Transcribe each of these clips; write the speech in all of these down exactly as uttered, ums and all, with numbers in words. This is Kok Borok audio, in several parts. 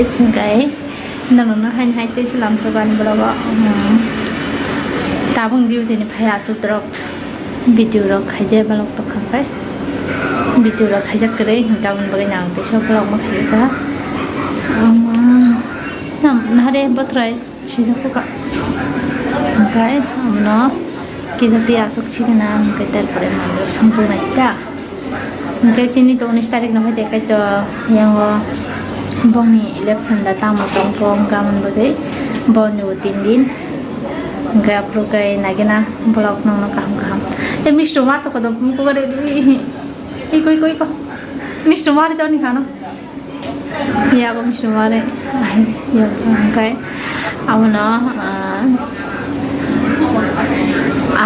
Singkai, nang nang hai hai tei selam sogan vlog o, hmm, tabung duty ni phai aswk drop video rok khaijak vlog to khapai, video rok khaijak kwrwi, hinkhe aboni bagwi nang tei sok vlog ma khaijak kha. Ama, nam, nahare botrai. Sijak saka. Hingke, ano, kisa tei asok chikana, hingke tarpore manwi songchok nai ta. Hingke chini to unis tarik no hoite kaito, yango bongni election da tamo tongkho, hingke amoni bagwi bongni bo tin din. Hingke aphuru khe nagina vlog nongno kaham kaham. E misto mar to kodo, mukugari, iko, iko, iko. Misto mar to ni khano. Ya, bo misto mare. Ya, hingke abono, ah,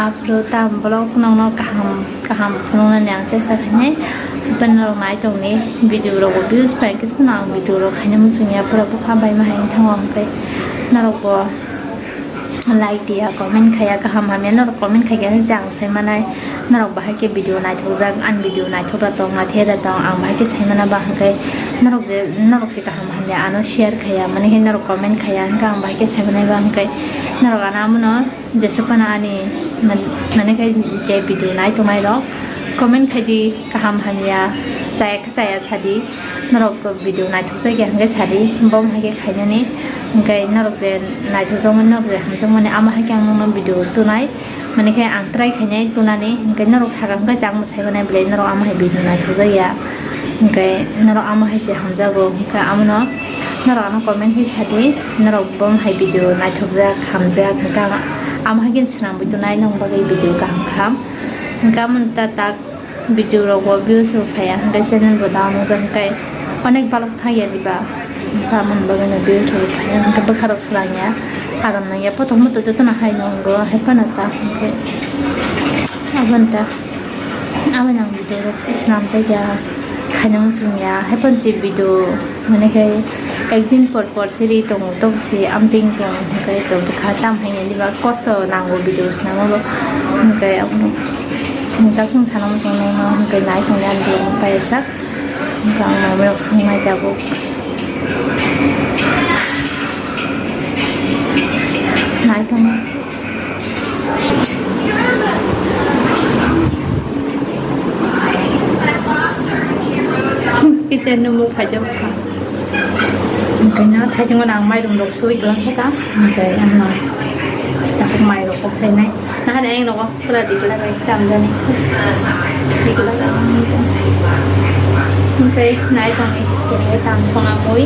aphuru tam vlog nongno kaham, kaham phunuknani ang chesta khainai. Hapheno norok nai tongni video rogo views pai khe phano ang video rok khaina muchung ya, pura bwkha bai ma hai wngthango, hingke norok bo like diya, comment khaiya, kaham hamya norok comment khaikhe hwnwi se ang sai manai. Norok bahai khe video naithokjak, ani video naithok da tong, naithok da tong, ang bahai khe sai mana ba hwnkhe norok je, norok se kaham hamya ano share khaiya, mani khe norok comment khaiya, hwnkhe ang bahai khe sai manai ba hwnkhe norok ano amono jesa phano ani man-, mani khe je video nai tongnai rok comment khai di, kaham hamya, chaya khe chaya sa di. Norok video naithokjak ya hwnkhe sadi, bo hai khe khainani, hwnkhe norok je naithokjakmani, norok je hamjakmani, amo hai khe ang nokno video tunai, mani khe ang try khainai tunani, hwnkhe norok saka hwnkhe se ang bo sai manai belai norok amo hai video naithokjak ya, hwnkhe norok amo hai se hamjago, hwnkhe amono norok ano comment khe sadi, norok bo hai video naithokjak, hamjak, hwnkhe amo hai khe swnamwi tunai nokni bagwi video kaham kaham, hwnkhe amo ta tak. Video rogo views rok phaiya, hwnkhe channel bo down wngjak, hwnkhe onek balok thangya diba, tamoni bagwino views rok phaiya, hwnkhe bwkha rok swlangya, agam nangya, pothok moto jotono haino wngo, hai phano ta, hwnkhe aboni ta, aboni ang video rok se swnamjakya, khaina muchungya, hai phano se video. Mane khe ekdin por por se ri tongo, tok se amtwing tongo, hwnkhe to bwkha tam hai nini ba kosto nango video swnamo bo, hwnkhe abono ta chwng sana muchung nai ma hwnkhe nai tongya ang vlog no paisa, hwnkhe ang mama rok swngnai tabuk nai tongma. Kitchen no muk phaijak kha. Onkhaino thaichungo ang mairum rok sui tong kha ta. Onkhe ano tapuk mai rok kok sai nai. Nahani ang nogo pura di kula bai tam jani. Di kula bai. Onkhe nai tong ni kene tam song amui.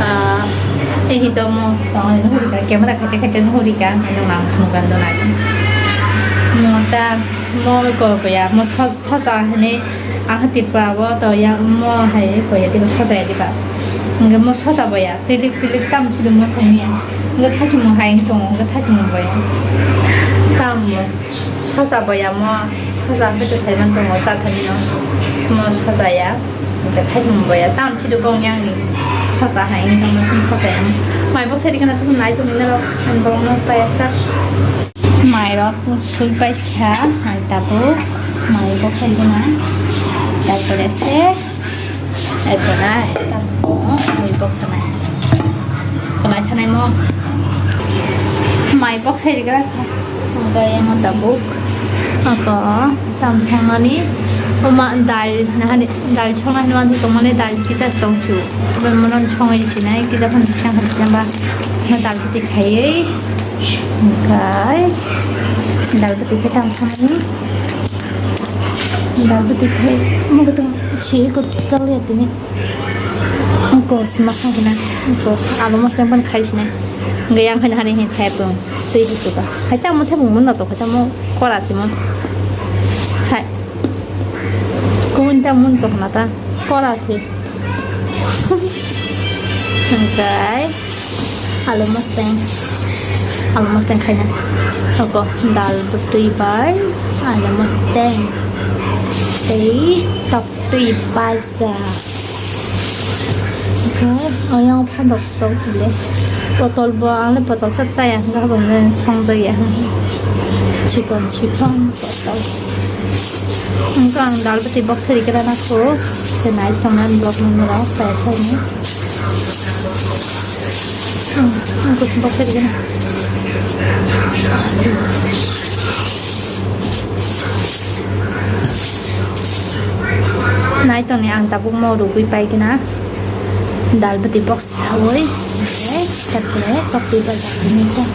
Ah, eh, hito mo, tong ni hurika, camera khaite khaite hurika, ano nang phunukha do nai. Mo ta, mo ko ko ya, mo so, sosa hini, ang ha Tripura bo to ya, mo hai ko ya, diba sosa ya, diba. Hingke mo sosa bo ya, tilik, tilik tam sidu mo sami ya. Hingke thaichung mo hai tongo, hingke thaichung mo bo ya. Tam bo. Sosa boya mo, sosa hwnkhe to saiman tongo chathani no. Mo sosa ya, hwnkhe thaisung boya. Tam sidu kong yang ni sosa hai ni tong sosa ya. Mai bok sari kana sung nai tong nero, ang bok no paya sa. Mai rok sui pai kha, hai tabuk mai bok sari kana. Tarpore se Ekdom, ekdom. Mai bok sanai. Kalai sanai mo. Mai bok sai rigra kha. Oke, yang tabuk. Ako, tam songani. Oma dal, nahani, dal songnani wansi tongmani dal kisa tongsu. Oke, monon songai sinai, kisa phan kisa phan kisa ba. Ma dal kiti khaiye. Oke. Dal kiti khe tam songani. Dal bwtwi khai, omo khe tong si ko chal ya tini. Ko sima kha hina, ko alu mosla ban khai sini. Hingke yang khai hani hin khai pung. Twi di tuka. Hai ta mo thai pung mun na to, hai ta mo kora ti mo. Hai. Ko mun ta mun to na ta. Kora ti. Hingkai. Alu mosteng. Alu mosteng khaina. Oko dal bwtwi bai alu mosteng. Tei tok twi baja. Oko oyang phandok tok le. Potol bo ang le potol sab chaya hwnkha bo nang song jaya. Chikon chikon potol. Hwnkha ang dal bwtwi bok sari khe rana kho. Tei nai tongna vlog nang rok pai khaini. Ang, ang kuchuk box khe digana. Nai tongni ang tabuk mo rugwi pai gana. Dal bwtwi box sawi, tarpore tokti bajak ni ta.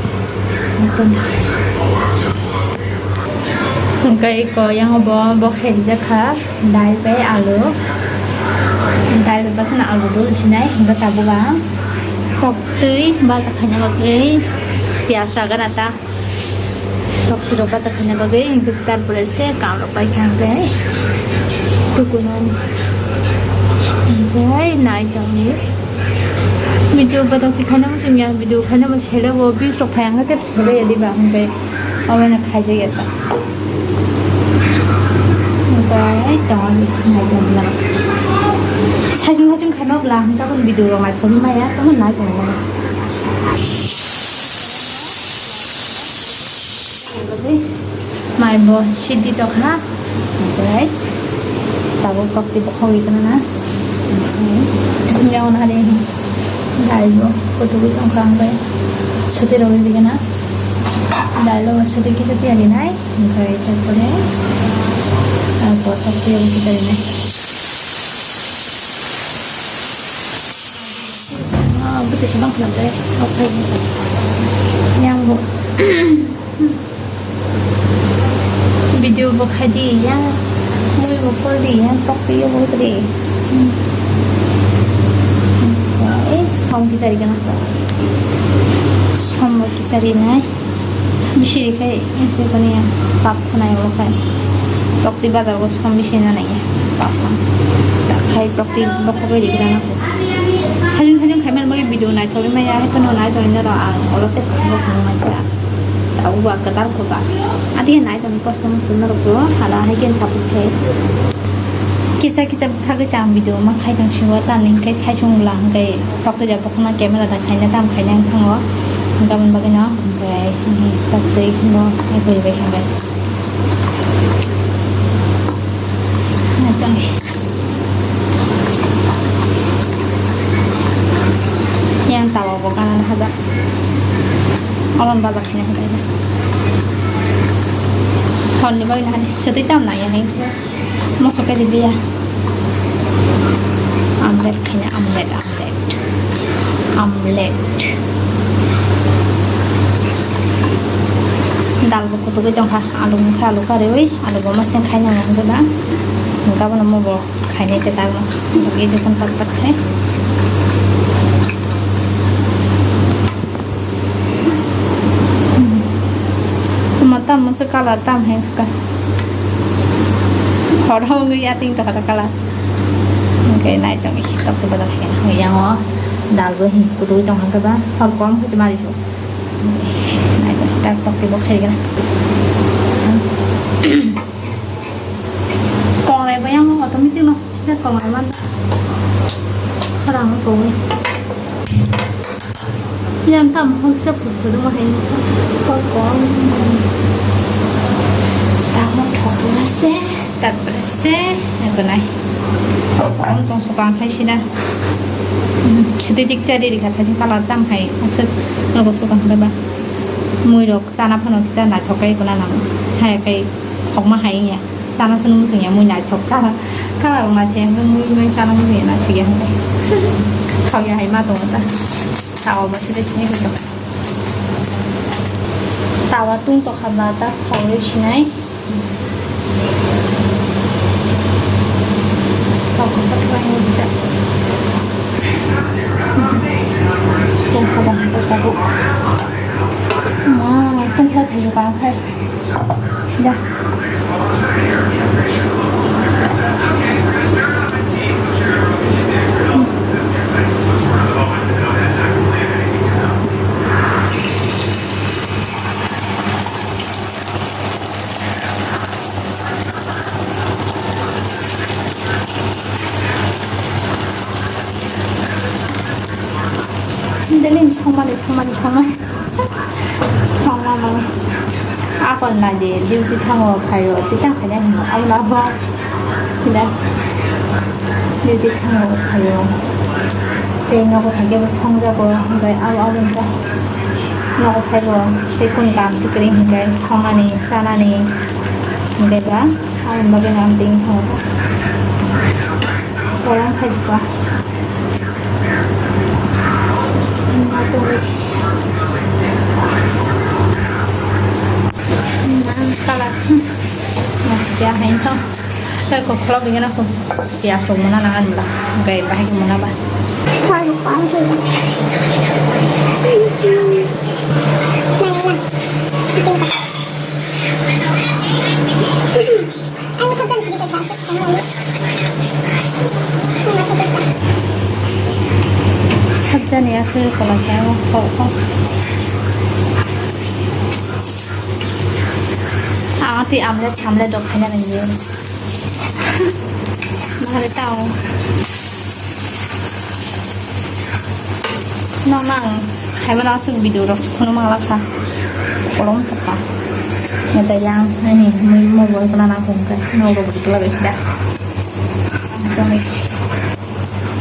Hwnkhe eko yang bo box khe rijak kha. Dal bai alu. Dal bai bwsano alu dul sinai, hwnkhe tabuk ang tok twi bata khaina bagwi piyaj ragana ta. Tok twi rok bata khaina bagwi hwnkhe tarpore se kam rok pai kha hwnkhe tukunani. Hwnkhe nai tongni. Video bata se khaina muchungya, video khaina bo sele bo views rok phai hwnkhe tep sele ya diba hwnkhe. Omo no khaijak ya ta. Omo bai tongo ni nai tong bla. Sajung sajung khaima bla hwnkha bo video rok naithok maya tamo nai tong bla. Mai bo sidi tokha. Omo bai tabuk tokti bokhogwi tongna. Omo bai tong nai. Dal bo kutugwi tongkha ang bai. Suti rogwi digena. Dal bo suti kisa tiya rinai. Omo bai tarpore, ah, kotok tiya bo kisa rinai. Ah, bwtwi se bang khwlai. Okhai ni sa. Yang bo. Video bo khai di ya, mui bo kol di ya, tok twi yo bo di. Eh, som kichari kana. Som bo kichari nai. Bisi ri khai ese kani ya, pap khwnai bo khai. Tok twi bazar bo som bisi na nai ya, pap. Khai tok twi bo khai ri kana. Sajung sajung khai man bo video naithok maya, hai phano naithok nai ro ang olo te bo khwnai kha. Tabuk ba kwtal kho ba. Adi nai tong kosto muchung norok bo hala hai khe support khe. Kisa kisa bwthagwi se ang video ma khai tong singo, tamni hwnkhe saichung bwla hwnkhe tokto ja bokhokna camera da khaina tam khaina wng thango. Gabon bagwi no hwnkhe tokto no hai khe bai kha bai. Nai tong. Yang tawa bo gana na haja. Oron baja khanya haja. Hon ni bagwi na hadi. Sotwi tam na ya hai. Moso kai di biya. Omelette khanya, omelette, omelette. Omelette. Dal bo kutugwi tongkha. Alu wngkha, alu kariwi. Alu bo masing khaina wngkha da. Wngkha bono mobo. Khainai khe tamo. Bagwi jokhon pat pat khai. Tamo tamo se color tam hai suka. Horo wngwi ating to kata color. Oke, nai tong iki tok to bada khai. Yang o dal bo hi kudu tong hangke ba. Hor kom khai mari su. Nai tong tak tok ke bok sai gana. Konglai bo yang automatic no sida konglai man. Khorang ko. Yang tam hon se puthu dong hai ni. Ko ko. Tamo thok na se, tat se, ko nai. Ko tong so kang hai sida. Sida dik chari ri kha thai kala tam hai. Asuk no go so kang ba. Mui rok. Chana phano kisa naithok kai kuna nang. Hai kai khokma hai ya. Chana sunu musung ya mui naithok ka. Ka rong naithok ya mui mui chana musung ya naithok ya. Khok ya hai ma tong ta. Tawa ba sida sini ko. Tawa tung to khaba ta khok le sinai. Tongkha bang ko tabuk. Ma, tongkha thayo kang khai. Da. Dali, songmani, songmani, songmani. Songmani. Akon naidi, duty thango phaio, tita khaina hino, abla ba. Sida. Duty thango phaio. Tei nogo phaikhe bo songjago, hwnkhe abo, abo wngkha nogo phaibo tei kunu kam kwrwi hwnkhe songnani, chanani, hwnkhe ba aboni bagwi no ang tini thango. Borok wngkha jikha. Kalar. Ya, hai to. Tei kok kholok dingena kok ya kok mona nang ani ba. Gai bahai khe mona ba. Sabjani aswk kwlai khe kok kok. Ang tei amle chamle dok khaina nangya. Nahale tao. Nang nang khaimano aswk video rok phunukma lakha. Kolom tokha. Nata yang ani mui mobile kana nang kongka. Nogo bukla besida.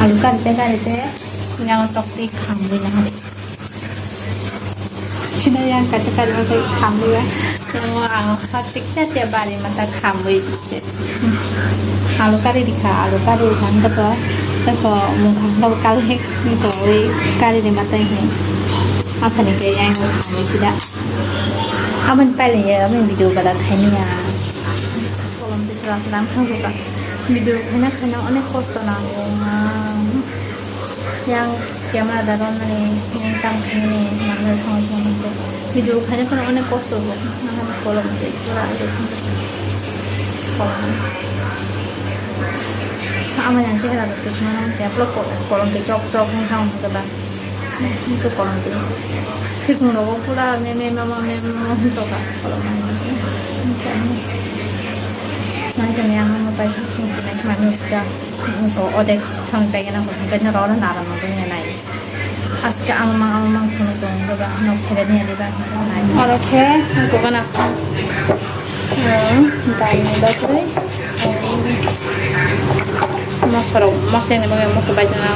Alu kari te kari te. Yang tok ti kham bui nahale. Sina yang kaisa kari masa khamwi ya. Yang ang plastic ya tiya bari masa khamwi. Alu kari dikha, alu kari dikha, ang to, to mungkha to kali, to wi kari de masa he. Asani ke yang khamwi sida. Aboni paile ya, aboni video kada khaini ya. Kolom te sura sura ang thang suka. Video khaina khaina onek kosto nango. Yang camera da ron nani, yang tam khaini, mangna song song nani. Video khaina khaina onek kosto bo. Nang kolom te pura ayo thang kolom. Ama yang chehra da chukma nang chehra kolom te krok krok nang thang suka da. Musu kolom twi. Khikung rogo pura me me mama me mama hwn toka kolom. Nai kami ang mo pai khikung sinai kma me kisa. Ko odek thang pai gana ko pai na rona nara no bai nai. Aske ang mang ang mang kono ko ko ba no sere ni ani ba nai. Oro khe ko gana. Hmm, dal ni bagwi. Mosla rok, mosla ni bagwi mosla bai tongna.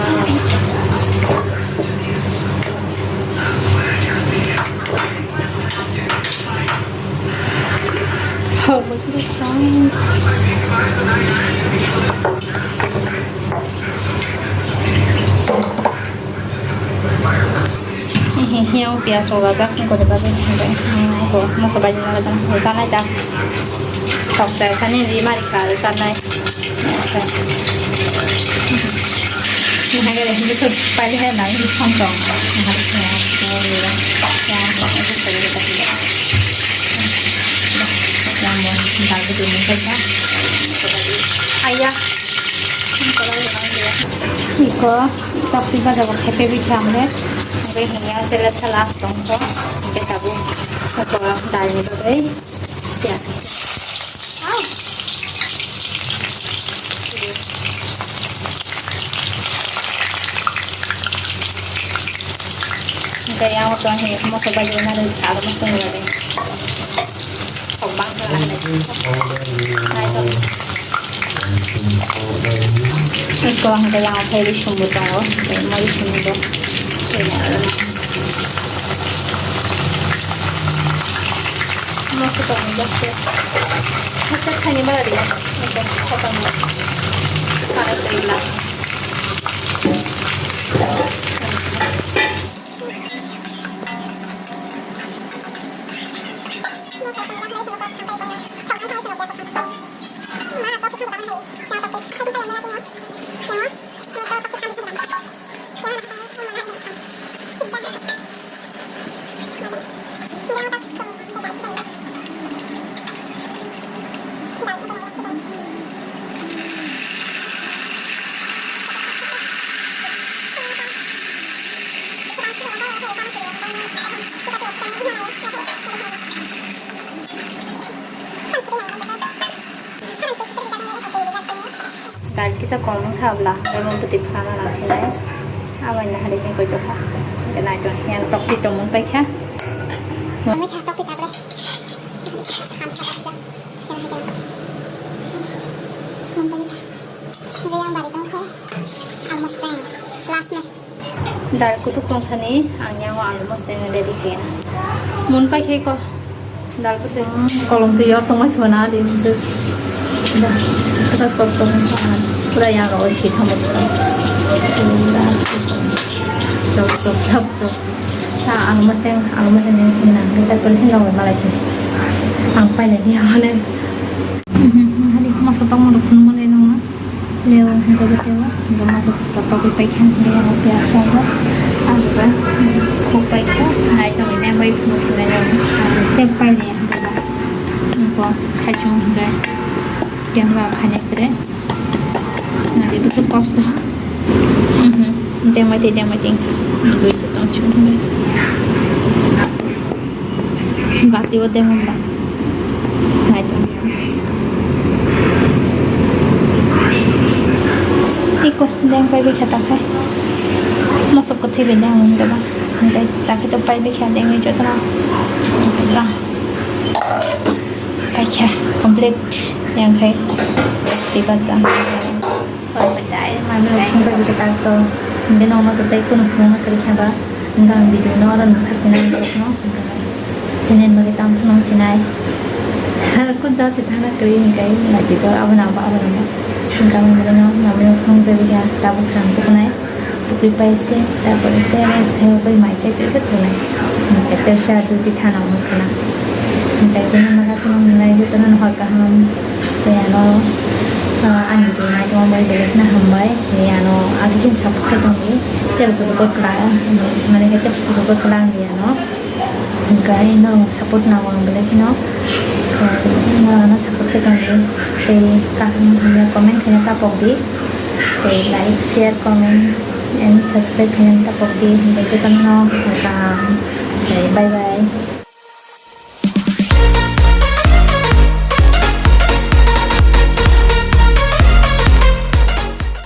Hiya piyaj rok rajak, wngkha de bagwi hwnbai, wngkha moso bai rwjak, chanai ta. Tok ta sani ri mari kha chanai. Ni hai gare hindi so pai hai na ni thong thong. Aya. Iko, tokti baja bo khepe bi khamle. Hingke hinya tele thala tongkho. Hingke tabuk iko dalni bagwi. Ya. Au. Hingke yang tong he moso bai na re sal moso ni. Iko hingke yang phai risum bo tongo, tei mai risum bo. Moso tongni jaste. Haksa thani bara dia. Iko khotang. Para tei la. Dal kisa kolmwng kha bwla, kolmwng bwtwi phana nang sinai. Abo wngkha hari ni koi tongkha. Hingke naitok yang tokti tongmwng paikha. Tongmwng kha tokti takle. Ham kha tokti. Chana hai tongkha. Tongmwng kha. Hingke yang bari tongkha. Almost time. Last ni. Dal kutuk tongthani ang yango alu mosdeng ready khe. Mun pai khe ko dal kutuk. Kolom twi yor tongma sona di. Kita stop tong. Pura yang ro si thamu. Chop chop chop chop. Sa alu mosdeng alu mosdeng ni sina. Kita tulis na wala sini. Ang pai le dia mana. Hari masa tong mo phun mo le nang. Leo hingke bo tebo, hingke masa totokgwi paikha, hingke yang piyaj sago, abo khuk paikha, nai tongwi nai bai phunuk sinai nai, tei pailiya hingke ba, hingke saichung hingke, kemba khainai kwrwi, nadi bwswk kosto, dengmati dengmati wngkha, bwrwi tongchung hingke. Bati o deng ba. Nai tong. Iko deng pai bikha ta khai. Mosok ko thibi deng wng ba. Nai ta khai to pai bikha deng ni joto na. Ba. Pai kha complete yang khai. Tiba ta. Paipai tai, mami rok songpai bai khe tak to. Hingke nokno to tei kunu phunukna kwrwi kha ba. Hingke ang video no oro nukthar sinai borokno. Tini bagwi tamo se nung sinai. Kun jat se thangna kwrwi hingke naitwi to abono abo abono abo. Hingke ang bono mami rok songpai bai kha tabuk chwng tukunai. Tukui pai se, tapore se rest khai bai mai chai twi se thunai. Hingke tei sa duty thana wngkha na. Hingke tini masa se nung nai jotono hor kaham. Tei ano, ah, ani video naitongma bai belai kheno hambai. Tei ano, ah, khe support khe tongdi. Tei kuchugo kwla, mane khe tei kuchugo kwla wngdi ano. Hingkhe norokni support nango ang belai kheno. Tei norok ano support khe tongdi. Tei kaham hamya comment khaina tapokdi. Tei like, share, comment and subscribe khaina tapokdi. Hingkhe jotono kaham. Tei bye bye.